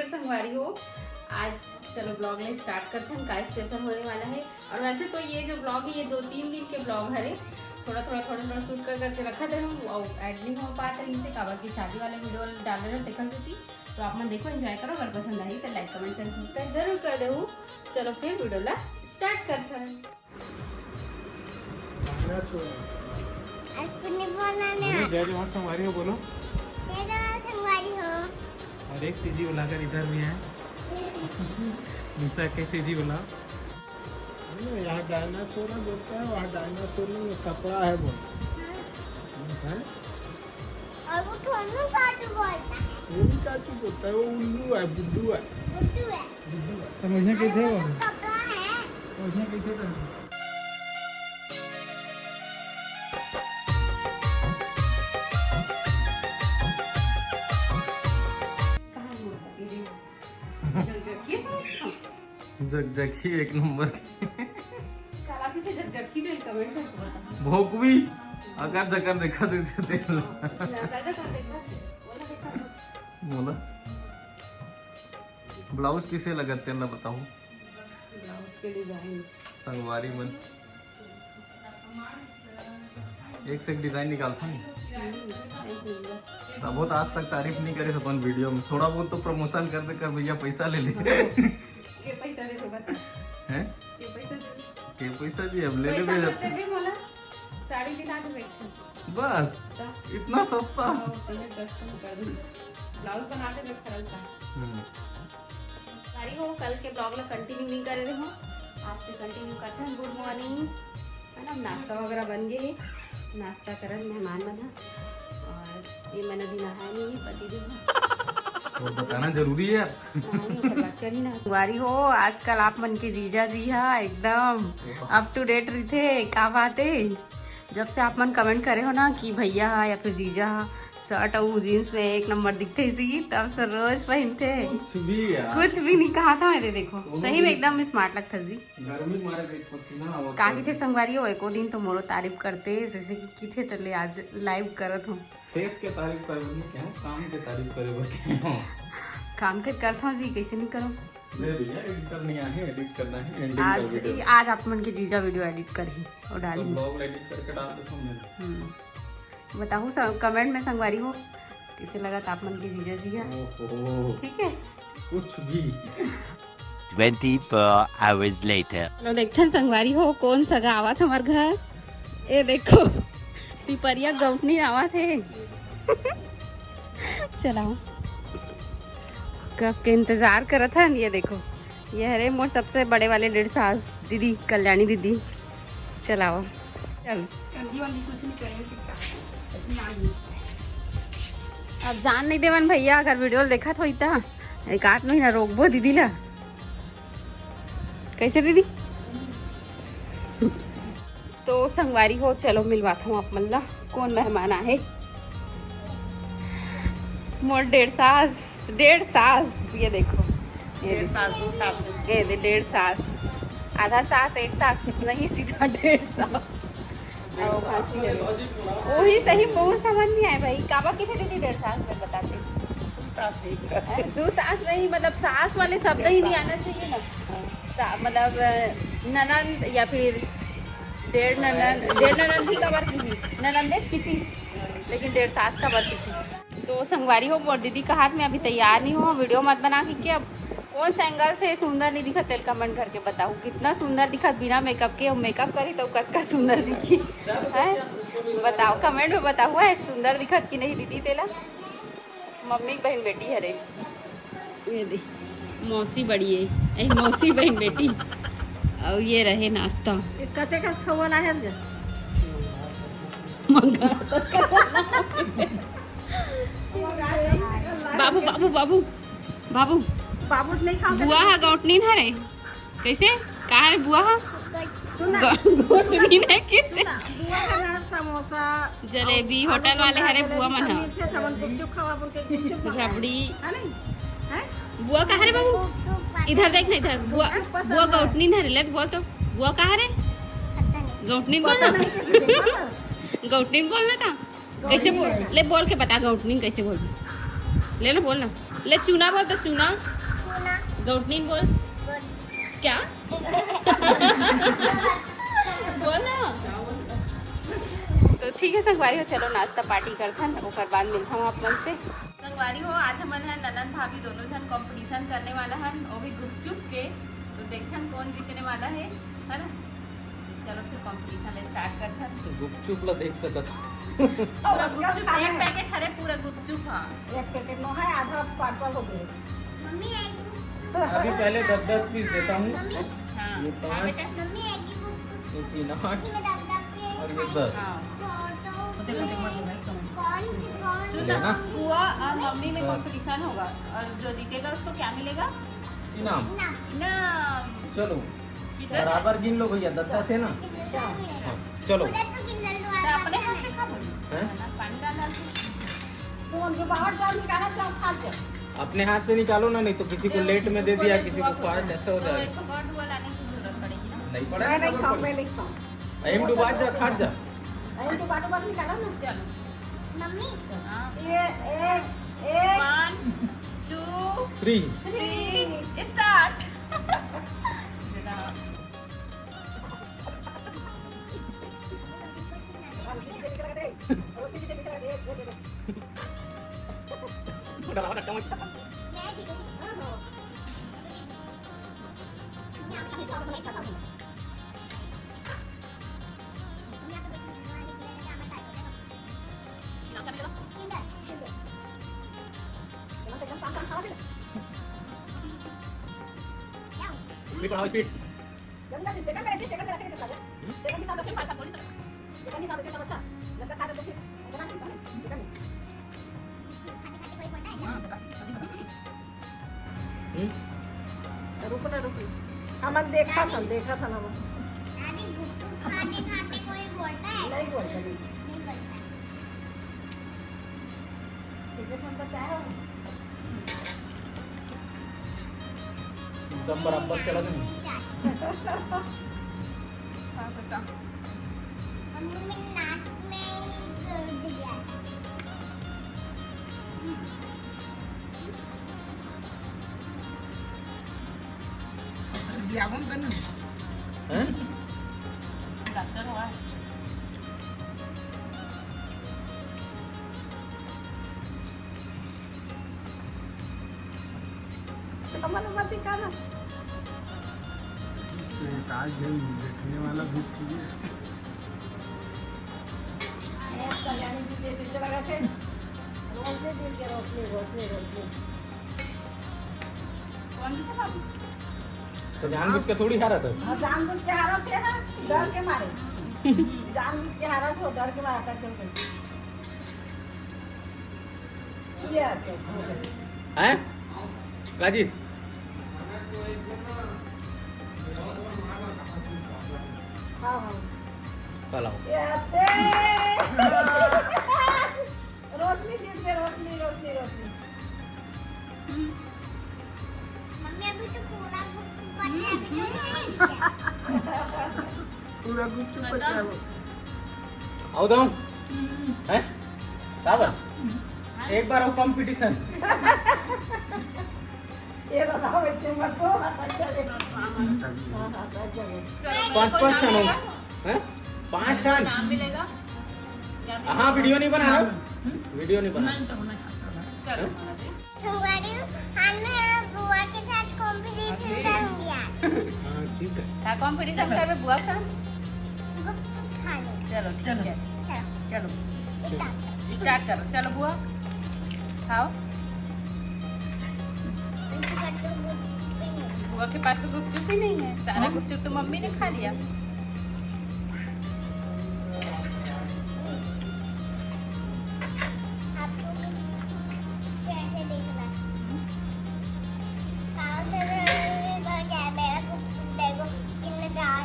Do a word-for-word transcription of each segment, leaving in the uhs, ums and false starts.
संगवारी हो, आज चलो ब्लॉग ले स्टार्ट करते हैं, का स्पेशल होने वाला है। और वैसे तो ये जो ब्लॉग है, ये दो तीन दिन के ब्लॉग हरे, थोड़ा थोड़ा थोड़ा थोड़ा शूट कर करके रखा थे हम, और ऐड नहीं हो पात रही से, काबर की शादी वाले वीडियो डाले रहे, देखा थी। तो आप मन देखो, एंजॉय करो, अगर पसंद आई तो लाइक, कमेंट, शेयर, सब्सक्राइब जरूर कर दे। चलो फिर वीडियो ला स्टार्ट करते हैं। आज पुण्य बोला ने। बोलो, जय जवान संगवारी हो, बोलो। जय जवान संगवारी हो। और एक सीजी बुलाकर इधर भी है। निशा के सीजी बुला। यहाँ डायनासोर है बोलता है, वहाँ डायनासोर नहीं है, कपड़ा है बोल। है? और वो थोनू काटू बोलता है। वो भी काटू बोलता है, वो उल्लू है, बुद्धू है। बुद्धू है। बुद्धू है। समझने अरे वो सब कपड़ा है। समझने कैसे था? जकजकी एक नंबर की। भोकवी अगर जकर देखा दे तेल। बोला, ब्लाउज किसे लगत तेल ला बताओ। संगवारी मन एक से एक डिजाइन निकालता है। तब बहुत आज तक तारीफ नहीं करे अपन वीडियो में, थोड़ा बहुत तो प्रमोशन कर दे कर भैया, पैसा ले ले। के पैसा दे दो, बता। हैं? के पैसा दे दो। के पैसा जी, अब ले ले पैसा भैया। मत देबे मोला, साड़ी दिला देबे। बस, इतना सस्ता। और तुम्हें सस्ता में कर दूँ। ब्लाउज बना देबे खरल का। हम्म। सारी हो, कल के ब्लॉग ला कंटिन्यू नहीं कर रहे हो, आज से कंटिन्यू करते हैं। गुड मॉर्निंग, है ना, नाश्ता वगैरह बन गए है, नाश्ता करन मेहमान मन ह। और ये मन अभी नहाए नहीं है, पति देव ह। और बताना जरूरी है। नहाए नहीं, ओकर बाद करी ना। संगवारी हो, आजकल आप मन के जीजा जी हा एकदम अप टू डेट रहिथे, का बात है। जब से आप मन कमेंट करे हो ना कि भैया हा या फिर जीजा हा शर्ट और जींस में एक नंबर दिखते ही, तब से रोज पहनते। कुछ भी यार। कुछ भी नहीं कहा था मैंने, देखो दोनों सही में भी एकदम स्मार्ट लगता जी। गर्मी मारे देख पसीना आवत का है। किथे संगवारी हो, एको दिन तो मोरो तारीफ करते, जैसे कि किथे तले आज लाइव करत हो। फेस के तारीफ करे बर नहीं कहूँ, काम के तारीफ करे बर कहूँ। काम के करत हो जी, कैसे नहीं करो। नहीं भैया, एडिटर नहीं आए, एडिट करना है, एंडिंग आज कर वीडियो। आज आप मन के जीजा वीडियो एडिट करही और तो डालही। ब्लॉग एडिट करके डाल देता हूँ मैं। हम्म। बताओ सब कमेंट में संगवारी हो, कैसे लगत आप मन के जीजा जी हा। ओहो, ठीक है, कुछ भी। Twenty-four hours later. चलो देखथन संगवारी हो, कौन सगा आवत हमार घर। ए देखो, पिपरिया गौटनी आवत है। चलाओ, कब के इंतजार करत हन। ये देखो, ये हरे मोर सबसे बड़े वाले डेढ़ सास दीदी, कल्याणी दीदी। चलाओ, चल। अब जान नहीं देवन भैया, अगर वीडियो देखत होई त एक आध महीना रोकबो दीदी ला। कैसे दीदी? तो संगवारी हो, चलो मिलवाता हूँ आप मन ला, कौन मेहमान आहे। मोर डेढ़ सास, डेढ़ सास, ये देखो, ये डेढ़ देखो। सास, दो सास। ये दे डेढ़ सास, आधा सास, एक सास नहीं, सीधा डेढ़ सास। आओ, खांसी है। वही सही, बहुत समझ नहीं आया भाई, काबा किथे दीदी डेढ़ सास में बताते। दो सास नहीं। दो सास नहीं, मतलब सास वाले शब्द ही नहीं आना चाहिए ना। सा-, मतलब अ, ननंद या फिर डेढ़ ननंद, डेढ़ ननंद भी कबर की थी, ननंदेज की थी, लेकिन डेढ़ सास कबर की थी। तो संगवारी हो, मोर दीदी का हाथ में अभी तैयार नहीं हो, वीडियो मत बना के क्या, कौन सा एंगल से सुंदर नहीं दिखत तेल कमेंट करके बताओ, कितना सुंदर दिखत बिना मेकअप के, मेकअप करी तो कतका सुंदर दिखी है, बताओ कमेंट में बताओ है सुंदर दिखत कि नहीं दीदी तेला। मम्मी के बहन बेटी हरे, ये दे मौसी बड़ी है, ए मौसी बहन बेटी। और ये रहे नाश्ता। कते कस खवाना है इसके? मंगा। बाबू, बाबू, बाबू, बाबू। बाबू नहीं खाओ। बुआ हा गौटनीन हरे। कैसे? का हरे बुआ हा? सुना, गौ-, गौटनीन है किसे? सुना, बुआ का ना समोसा, जलेबी, होटल वाले हरे बुआ मन हा। मीठे सामान गुपचुप खावा बोल के गुपचुप खावा। रबड़ी। है नहीं? है? बुआ का हरे बाबू? इधर देख ना, इधर। बुआ, बुआ गौटनीन हरे, ले बोल तो। बुआ का हरे? गौटनीन बोल ना। गौटनीन बोल ना था। कैसे बोल? ले बोल के बता, गौटनीन कैसे बोल? ले लो, बोल ना। ले चूना बोल तो चूना। चूना। गौटनीन बोल। गुड। क्या? बोल ना। तो ठीक है संगवारी हो, चलो नाश्ता पार्टी करथन, ओकर बाद मिलथन आप मन से। संगवारी हो, आज हमन ह ननद भाभी दोनों झन कंपटीशन करने वाला हन, वो भी गुपचुप के। तो देखथन कौन जीतने वाला है, है ना? चलो फिर कंपटीशन स्टार्ट करथन। गुपचुप ला देख सकत हो। पूरा गुपचुप, एक पैकेट हरे, पूरा गुपचुप। हाँ, एक पैकेट नो है, आधा पार्सल हो गए। मम्मी, एक अभी पहले दस दस पीस देता हूँ। मम्मी, हाँ, ये हाँ पाँच, बेटा। मम्मी, एक ही गुपचुप ये तीन, आठ, इसमें दस दस पीस और ये खाएंगे। दस। हाँ। तो, तो कौन, कौन सुन ना, लेना। बुआ और मम्मी में बस। कंपटीशन होगा और जो जीतेगा उसको क्या मिलेगा? इनाम। इनाम। चलो, किधर? बराबर गिन लो भैया, दस दस है ना? अच्छा। हाँ, चलो। तो अपने हाथ से खा बोल। हैं? ना, पानी डाल डाल के। तो हम जो बाहर जाओ, निकाला, जाओ, खा जाओ। अपने हाथ से निकालो ना, नहीं तो किसी को लेट में दे दिया, किसी को फास्ट, ऐसा हो जाएगा। एक ठो और डुआ लाने की जरूरत पड़ेगी ना। नहीं पड़ेगा, नहीं, नहीं खाऊं, मैं नहीं खाऊं। अरे, डुबा जा, खा जा। अरे, डुबा, डुबा के निकालो ना। चलो। मम्मी, हाँ। ये एक, एक, one, two, three. Three, start. Speed बढ़ाओ, स्पीड। जल्दी, जल्दी, सेकंड में रखिए, सेकंड में रखिए, सारे। सेकंड के साथ रखिए, फाइव, फाइव, सेकंड। सेकंड के साथ रखिए, सब अच्छा। जब तक खा जाते हैं, सेकंड में। हम्म? रुको ना, रुको। हमन देखा था, देखा था ना वो। दादी, गुपचुप खाते खाते कोई बोलता है? नहीं बोलता, नहीं। नहीं बोलता। ठीक है, सुन तो चाहे हो। एकदम बराबर चला दे। हाँ, बता। मम्मी, मैंने नाटक में ही कर दिया। हैं? डॉक्टर हुआ है। तो कमल मत दिखाना। नहीं, ताज भी देखने वाला भी चाहिए। अरे, कल्याणी जी के पीछे लगा थे। रोशनी जी के, रोशनी, रोशनी, रोशनी। कौन जी था बाबू? तो जानबूझ के थोड़ी हारा था। हाँ, जानबूझ के हारा थे ना, डर के मारे। जानबूझ के हारा था, डर के मारा था, चल गई। ये आते हैं। हैं? काजी? हाँ, हाँ। चलाओ। ये आते हैं। रोशनी जीत गई, रोशनी, रोशनी, रोशनी। मम्मी, अभी तो पूरा गुपचुप बचा है, अभी तो नहीं दिया। पूरा गुपचुप बचा है वो। आओ दाऊ। हैं? का बा? एक बार वो कंपटीशन। ये बताओ, इसके मत हो, अच्छा देखो। हाँ, हाँ, अच्छा देखो। चलो, पाँच, मेरे को पाँच इनाम ठन हो। मिलेगा? हैं? पाँच मेरे को ठन। इनाम मिलेगा? क्या मिलेगा? हाँ, वीडियो नहीं बना रहा। वीडियो नहीं बना। नहीं तो होना चाहता था। चलो, हैं? हमारा दे। हमारी, हमें बुआ के साथ कंपटीशन अरे। करूंगी आज। हाँ, ठीक है। का कंपटीशन करबे बुआ के साथ? गुपचुप खाने। चलो, ठीक चलो। है। चलो। चलो। स्टार्ट करो। स्टार्ट करो। चलो बुआ, खाओ। इनके पास तो गुपचुप ही नहीं है। बुआ के पास तो गुपचुप ही नहीं है, सारा हाँ। गुपचुप तो मम्मी ने खा लिया। आप लोग कैसे देखना? काल से मेरा गुपचुप देखो, कितने प्यार।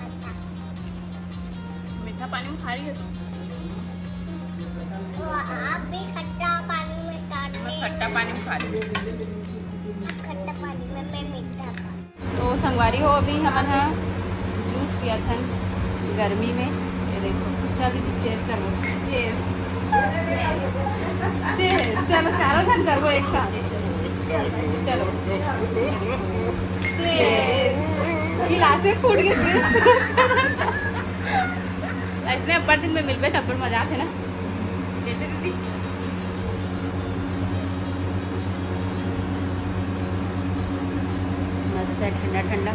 अच्छा। मीठा पानी में खा रही हो तुम? वो आप भी खट्टा पानी में काट मैं रहे खट्टा हो। पानी में खा रही हूँ। आप खट्टा पानी में, मैं मीठा पानी। तो संगवारी हो, अभी हमन ह जूस पियत हन गर्मी में। ये देखो, चल दीदी, चीयर्स करबो। चीयर्स। चीयर्स। चलो, चारों झन करबो एक साथ। चलो। Cheers। गिलासे फूट के cheers। अइसने अब्बड़ दिन में मिलबे त अब्बड़ मजा आथे ना। कैसे दीदी? मस्त है, ठंडा ठंडा।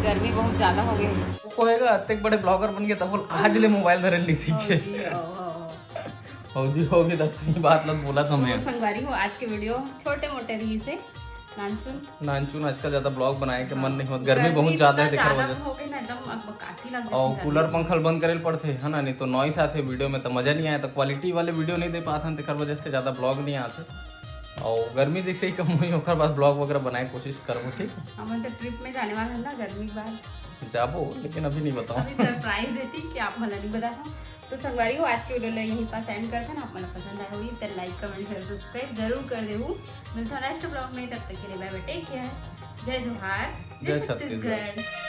गर्मी बहुत ज्यादा हो गई है। कोहेगा, अतेक बड़े blogger बन गया, तब बोल, आज ले mobile धरे ली सीखे। भौजी होगे त सही बात ल बोलत हँव। तो संगवारी हो, आज के video छोटे मोटे रहिसे। नानचुन। नानचुन आजकल ज्यादा blog बनाए के मन नहीं होत, गर्मी बहुत ज्यादा है, तेकर वजह से। हो गई ना, एकदम अब बकासी लग जाती है। और cooler पंखा ल बंद करे ल पड़थे, है ना, नहीं तो noise आथे video में, तो मजा नहीं आए, तो quality वाले video नहीं दे पात हन, तेकर वजह से ज्यादा blog नहीं आथे। और गर्मी जैसे ही कम होही, ओकर बाद blog वगैरह बनाए के कोशिश करबो, ठीक? हमन तो trip में जाने वाला है ना, गर्मी के बाद। जाबो, लेकिन अभी नहीं बताऊँ। अभी surprise है, ठीक है, आप मन ला नहीं बताता हूँ। तो संगवारी हो, आज के video ला यहीं पास end करते हैं ना। आप मन ला पसंद आए होही तो like, comment, share, subscribe जरूर कर देहू। मिलता हूँ next blog में, तब तक के लिए bye bye, take care, जय जोहार, जय जय छत्तीसगढ़। छत्तीसगढ़।